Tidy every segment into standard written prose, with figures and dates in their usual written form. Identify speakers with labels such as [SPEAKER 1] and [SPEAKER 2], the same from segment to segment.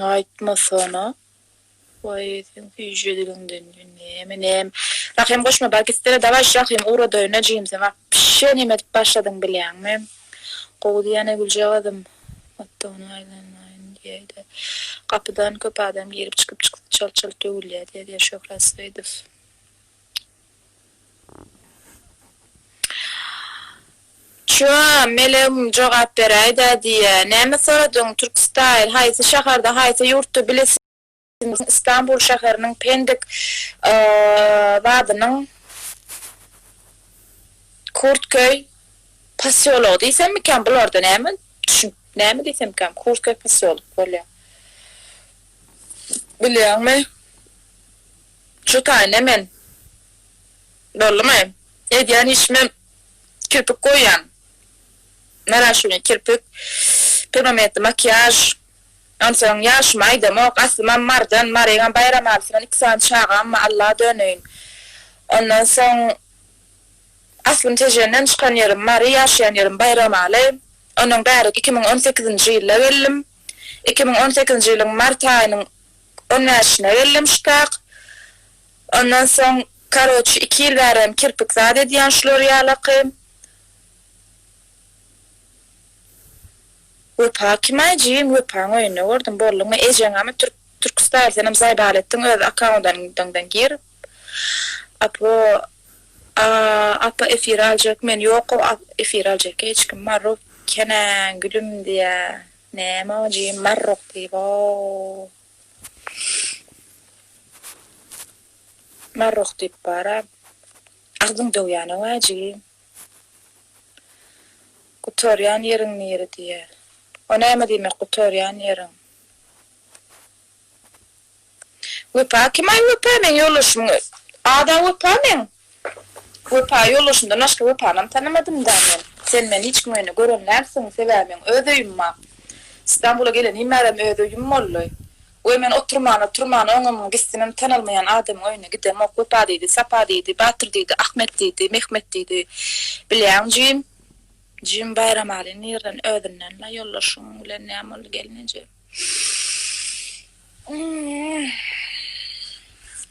[SPEAKER 1] Aýtmasana. Waý seň süýji diliňden näme näme. Rahym goşma bar gitsene dawaý şu Rahym ugradaýyn jigim sen wapşe neme edip başladyň bilýäňmi. Gowy diýýänä güljagazym. Otdagyny aýlanaýyn diýäýdä. Gapydan köp adam girip çykyp çykyp çalt çalt döwülýä diýýä diýýä Şöhrat Seýdow. Çüwa, melegim, jogap beräý-dä diýýä. Näme soradyň, Türk style, haýsy şaharda, haýsy ýurtda bilesiň Istanbul şäheriniň Pendik zadynyň Kurtköý posýology diýsemmikäm bularda näme düşünip näme diýsemkäm Kurtköý posýolok bolýa. Bilýäňmi? Şu taýynda men. Boldumy? Edýän işimem kirpik goýýan. Naraşyny kirpik, permanentli makiýaž. Onsoň ýaşymy aýdamok. Aslymam Marydan, Maryňam Baýramalysyndan iki sany çagam bar, Alla döneýin. Ondan soň aslym Tejenden çykan ýerim Mary, ýaşaýan ýerim Baýramaly. Ondan bärik 2018-nji ýylda geldim. 2018-nji ýylyň mart aýynyň On bäşine geldim şutak. Ondan soň karoçi iki ýyl bärem kirpik zat edýän şular ýalaky. Wepa kimaý jigim Wepaň öýünde gördüm bolduňmy ejeňami türk türk style senem zaýbal etdiň öz akkaundaňdan gir apo apa efire aljak men ýokow efire aljak hiç kim marruk kenäň gülüm diýä. Näme o jigim marruk diýip-ow. Marruk diýip bar-a. Agzyň döwýänow-ä jigim. Gutarýan ýeriň nire diýýär. O näme diýmek gutarýan ýeriň? Wepa kim-aý Wepa meň ýoldaşymyň ada Wepa meň. Wepa ýoldaşymdan başga Wepanam tanamadym-da men. Sen meni hiç kimiň öýünde gören dälsiň, sebäbi meň öz öýüm bar. Stambula gelenim bärem öz öýüm boldy. We men oturmana, turmana oňa-muňa gitsemem tanalmaýan adamyň öýüne gidemok. Wepa diýdi, Sapa diýdi, Batyr diýdi, Ahmet diýdi, Mehmet diýdi. Bilýäň jigim. Jigim Baýramaly nirden özünden-le ýoldaşyň bilen näme boldy gelneje.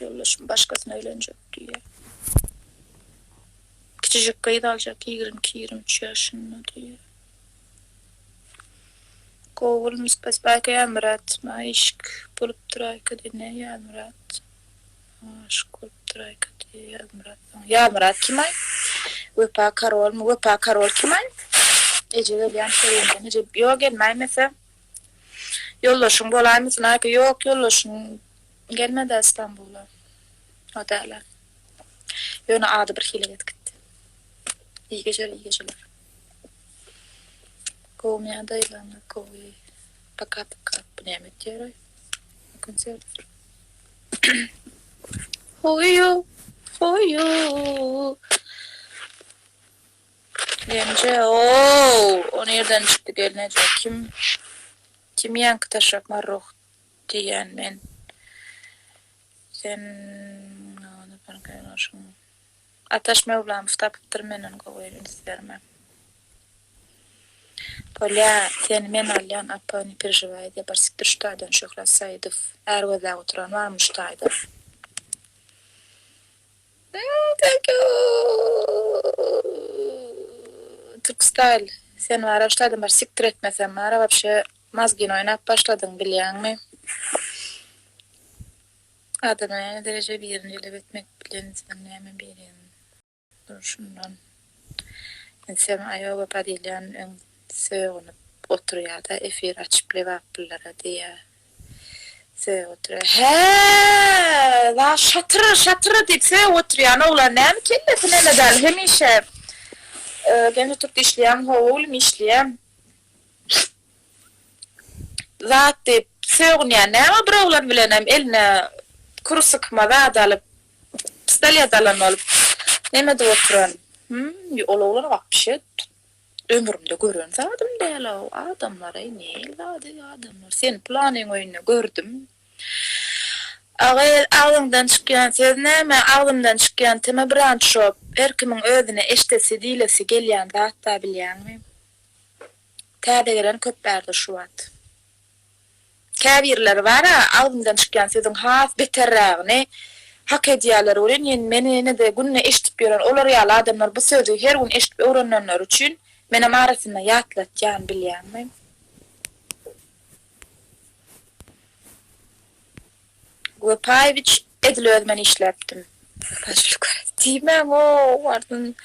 [SPEAKER 1] Ýoldaşym başgasyna öýlenjek diýýär. Kiçijik gyz aljak 22, 23 ýaşynda diýýär. Gowy bolmuş spasiba Ýazmyrat. Maňa işik bolup duraýka diýdi. Ne Ýazmyrat? Aşyk bolup duraýka diýýär Ýazmyrat. Ýazmyrat kim-aý? Wepa Karolmy? Wepa Karol kim-aý? Eje gelýän şeýle. Eje ýok gelmäýmese. Ýoldaşyň bolaýmasyn Aýka ýok ýoldaşym gelmedä Stambula. O dälä. Ýöne ady bir hili gezip gitdi. Iyi geceler iyi geceler. Gowumy ýagdaýlaryňyz gowy. Paka paka bu näme etýäraý? Konsert. Hoýu hoýu. Gelneje ow o nirden çykdy gelneje kim kim ýaňky taşak marruh diýýän men sen Ataş Möwlamow tapypdyr menden gowy üns berme. Bolýa seni men alýan apa ne peržiwaý diýip bir sikdir şu taýdan Şöhrat Saýydow är gözläp oturan barmy şu taýda. Thank you. Türk style. Sen bara şu taýdan bir sikdir etmesem bara wapşe mazgini oýnap başladyň bilýäňmi? Adama näme dereje birini jelep etmek bilen siziň näme biriň durşundan. Ensem aýo wepa diýilýän öň sögünip oturýada efir açyp lebaplylara diýýä sögüp oturýa hä za şatyr şatyr diýip sögüp oturýan oglan näme kellesi neme däl hemişe Genje türkde işleýäň hawa oglum işleýän zat diýip sögünýän näme bir oglan bilenem eline kurusykma zat alyp Pistolet alan bolup neme edip oturan. Hüm, ol oglan wapşe ömrümde gören zadym däl-ow. Adamlar-aý nähili zady adamlar. Seni pylanyň öýünde gördüm. A gyz, agzyňdan çykýan söz näme? Agzymdan çykýan teme brand shop. Her kimiň özüne eşdesi, diýlesi gelýän zat-da bilýäňmi? Täze gelen köp bärde şu wagt. Käbirleri bar-a, agzymdan çykýan sözüň has beterrägini hak edýärler welin, ýene men ýene-de günde eşidip ýören olar ýaly adamlar bu sözi her gün eşidip öwrenenleri üçin menem arasynda ýatlatýan, bilýäňmi? Wepaýewiç edil özümen işläpdim. Diýmäň-ow, ardyn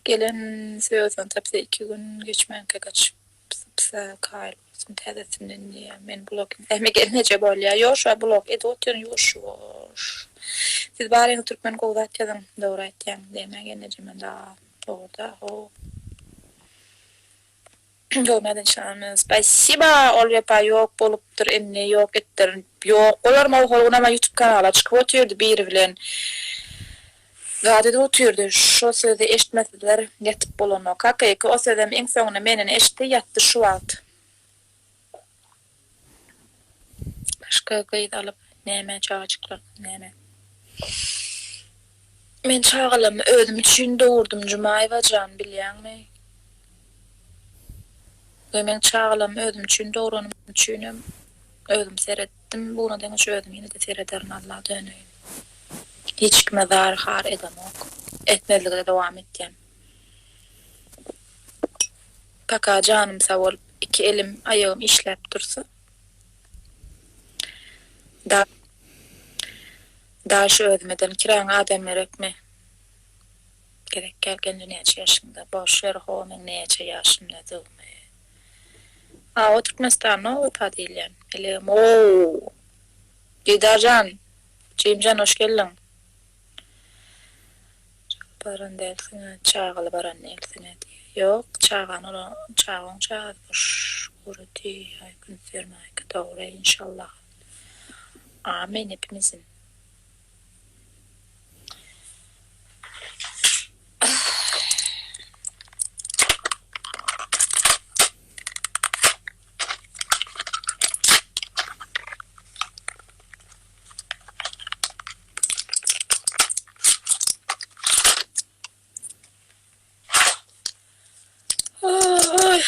[SPEAKER 1] gelen söýesini tapsa iki gün geçmänkä gaçyp sypsa kaýyl bolsun täzesinden diýýär. Men blok edäýme gelneje bolýa. Ýok şu blok edip otyryn ýuwaş ýuwaş. Siz baryňyz türkmen gowy zat ýazyň. Dogry aýtýaň. Diýme gelneje men daga dogruda how. Spasiba ol wepa ýok bolupdyr indi ýok etdir ýok bolarmy ol hol günama ýutub kanala çykyp otyrdy biri bilen zat edip otyrdy şo sözi eşitmesizler ýatyp bolanok hakyky o sözem iň soňunda menden eşitdi ýatdy şu wagt. Başga gyz alyp näme çagajyklardan näme. Men çagalarymy özüm üçin dogurdym Jumaýewa jan bilýäňmi? We meň çagalarymy özüm üçin doguranym üçinem özüm seretdim bu güne deňiç özüm ýene-de serederin Alla döneýin. Hiç kime zar-har edemok. Etmezlige-de dowam etýän. Paka janym sag bolup iki elim aýagym işläp dursa da daş özüm ederin kiraňa adam gerekmi gerek däl gelne näçe ýaşyňda boş ber how meň näçe ýaşymdadygymy a o Türkmenistanda wepa diýilýän elegim ow Didarjan jimjan hoş geldiň. Baran dälsiňä, çagaly baran dälsiňä diýýär. Ýok, çagany ola, çagaň çagasy boş gurady, aý üns bermäýkä dogry, inşallah. Amin hepimizin. Ay.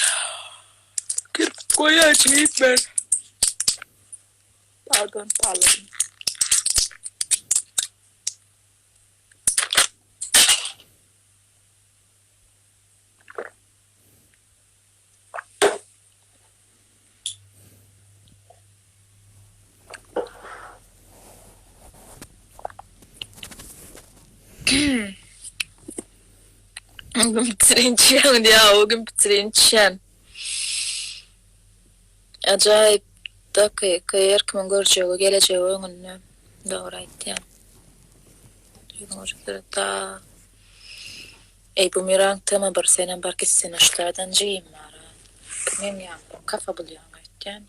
[SPEAKER 1] Kirpik koyacağım ben. Pardon parladım. O gün bitirin içýäň diýýär, o gün bitirin içýän. Ajaýyp dakyka her kimiň görjegi, gelejegi öňünde. Dogry aýtýaň. Eý bumerang tema bir senem bar gitsene şutaýdan jigim bara. Meň ýanymda kafa bulýaň öýtýän.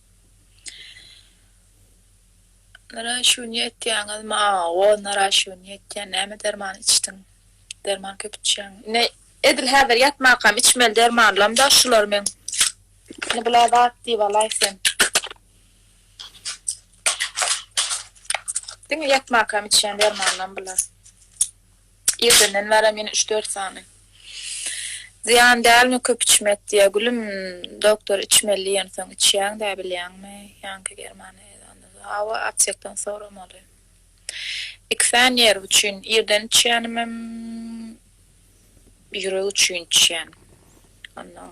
[SPEAKER 1] Naraşuny etýäňizmi awo naraşuny etýän näme derman içdiň derman köp içýäň ine edil häzir ýatmakam içmeli dermanlam da şular meň ine bula zat diýip alaý sen diňe ýatmakam içýän dermanlam bular. Irdenden bärem ýene üç-dört sany. Zyýan dälmi köp içmek diýýä gülüm doktor içmeli diýensoň içýäň-dä bilýäňmi ýaňky germany hawa aptekdan soramaly. Ikisä nerw üçin irden içýänimem ýürek üçin içýän. Onnoň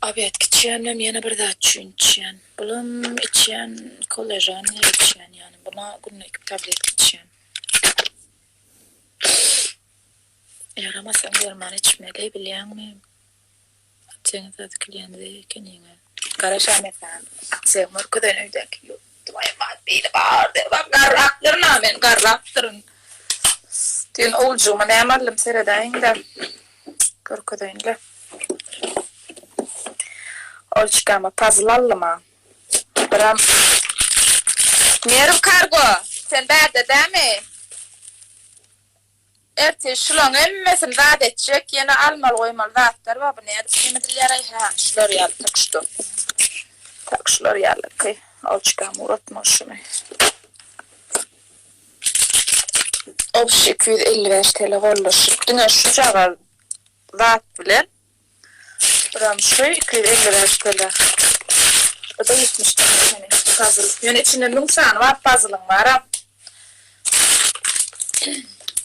[SPEAKER 1] obedki içýänimem ýene bir zat üçin içýän. Bulam içýän kollažan içýän ýany buna günde iki tabletka içýän. Ýaramasaň derman içmeli, bilýäňmi? Aptegiň dikilýän zeý ekeniňä. Garaşa mesaň, aptegim görkezen öýdäki ýurtdumaý bar, biri bar derman garrapdyryn-a men, garrapdyryn. Düýn owljygyma näme aldym seredäýiň-dä. Görkezeýin-le. Olçkama pazl aldym-a. Biram Merw kargo sen bärde dämi? Ertir şulaň hemmesini zat etjek ýene almaly goýmaly zatlar bar bu nädip neme edilýäraý hä şular ýaly tak şto tak şular ýalyky olçkam ugratmaly şuny obşi 255 tele gollaşyp diňe şujagaz zat bilen Biram şu 255 TL. Bu-da 70 tenge ekeni puzzle. Ýöne içinde 1000 sany bar puzzle-yň bar-a.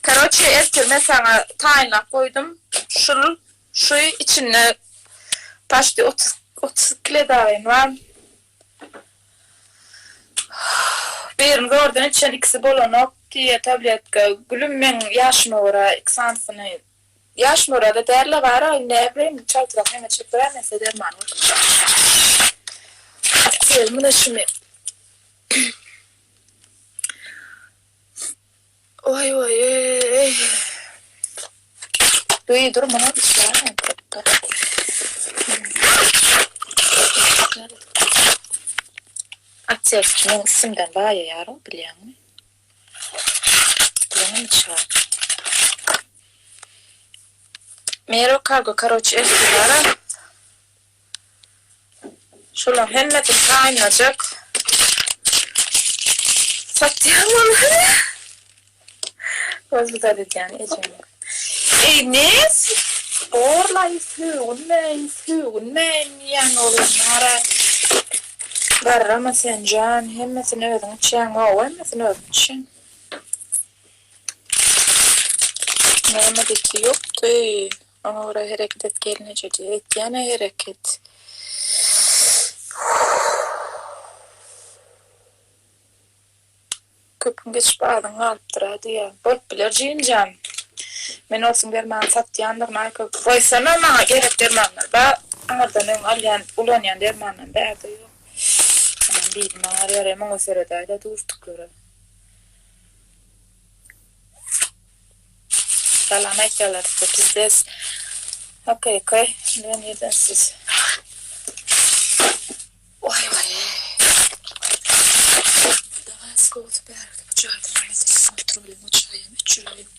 [SPEAKER 1] Karoçe ertir men saňa taýynlap goýdum. Şul şu içinde paçti 30 30 kile dagyn bar. Birini zordan içen ikisi bolanok diýýä tabletka. Gülüm meň ýaşyma görä iki sanysyny ýaşyma görä-de däl-le bar-a näbileýin çaltrak neme çekip biläýmese dermany götürip. Gel muny şuny. Oý oý eý. Duý dur muny içýän köpde. Apteczki meň üstümden baýaýar-ow bilýäňmi? Bileňmi çaý. Mero kargo karoçi ertir bara. Şolaň hemmesini taýynlajak. Satýan olary. Gözgüzel edýän ejem. Eý nes? Borlaý sögünmäýin, sögünmäýin diýýän oglanlara. Garrama sen jan, hemmesini özüň içýäň, hawa hemmesini özüm içýän. Näme diýdi ýokdy. Oňa görä hereket et gelneje diýip etýänä hereket. Köpüň geçip azyň galypdyra diýýä. Bolup biler jigimjan. Men olsuň dermany satýandyryn aý köp. Goýsana maňa gerek dermanlar ba aňyrdan öň alýan ulanýan dermandan bärde ýok. Aman bilim agyrýar muňa seredäýdä duşduklary. Salam aýtýarlar size pizdes. Okey okey. Indi nirden siz? Oý oý. Daway gowusy bärde bu jaýda näme edip oturyp bilen uçraýan üçüräýin.